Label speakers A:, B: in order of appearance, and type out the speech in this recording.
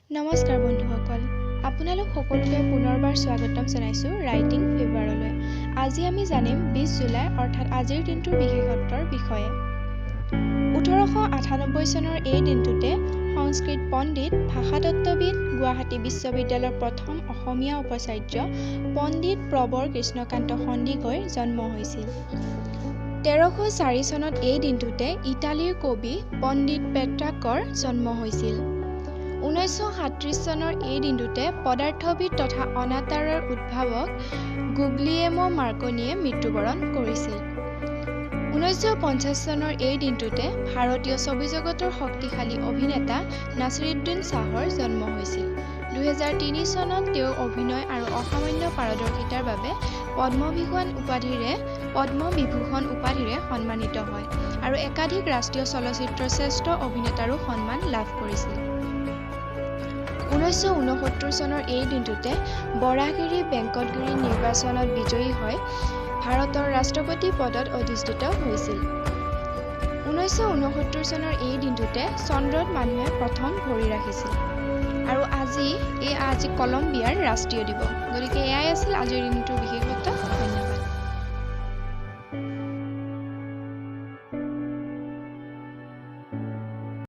A: নমস্কাৰ বন্ধুসকল, আপোনালোক সকলোকে পুনৰবাৰ স্বাগতম জনাইছোঁ ৰাইটিং ফেভাৰলৈ। আজি আমি জানিম 20 জুলাই অৰ্থাৎ আজিৰ দিনটোৰ বিশেষত্বৰ বিষয়ে। 1898 চনৰ এই দিনটোতে সংস্কৃত পণ্ডিত, ভাষাতত্ত্ববিদ, গুৱাহাটী বিশ্ববিদ্যালয়ৰ প্ৰথম অসমীয়া উপাচাৰ্য পণ্ডিত প্ৰবৰ কৃষ্ণকান্ত সন্দিকৈৰ জন্ম হৈছিল। 1304 চনত এই দিনটোতে ইটালীৰ কবি পণ্ডিত পেট্ৰাকৰ জন্ম হৈছিল। 1937 চনৰ এই দিনটোতে পদাৰ্থবিদ তথা অনাতাঁৰৰ উদ্ভাৱক গুগলিয়েমো মাৰ্কনিয়ে মৃত্যুবৰণ কৰিছিল। 1950 চনৰ এই দিনটোতে ভাৰতীয় ছবিজগতৰ শক্তিশালী অভিনেতা নাছিৰুদ্দিন শ্বাহৰ জন্ম হৈছিল। 2003 চনত তেওঁ অভিনয় আৰু অসামান্য পাৰদৰ্শিতাৰ বাবে পদ্মবিভূষণ উপাধিৰে সন্মানিত হয় আৰু একাধিক ৰাষ্ট্ৰীয় চলচ্চিত্ৰৰ শ্ৰেষ্ঠ অভিনেতাৰো সন্মান লাভ কৰিছিল। 1969 চনৰ এই দিনটোতে বৰাহগিৰি ভেংকটগিৰি নিৰ্বাচনত বিজয়ী হৈ ভাৰতৰ ৰাষ্ট্ৰপতি পদত অধিষ্ঠিত হৈছিল। 1969 চনৰ এই দিনটোতে চন্দ্ৰত মানুহে প্ৰথম ভৰি ৰাখিছিল। আৰু আজি কলম্বিয়াৰ ৰাষ্ট্ৰীয় দিৱস। গতিকে এয়াই আছিল আজিৰ দিনটোৰ বিশেষত্ব।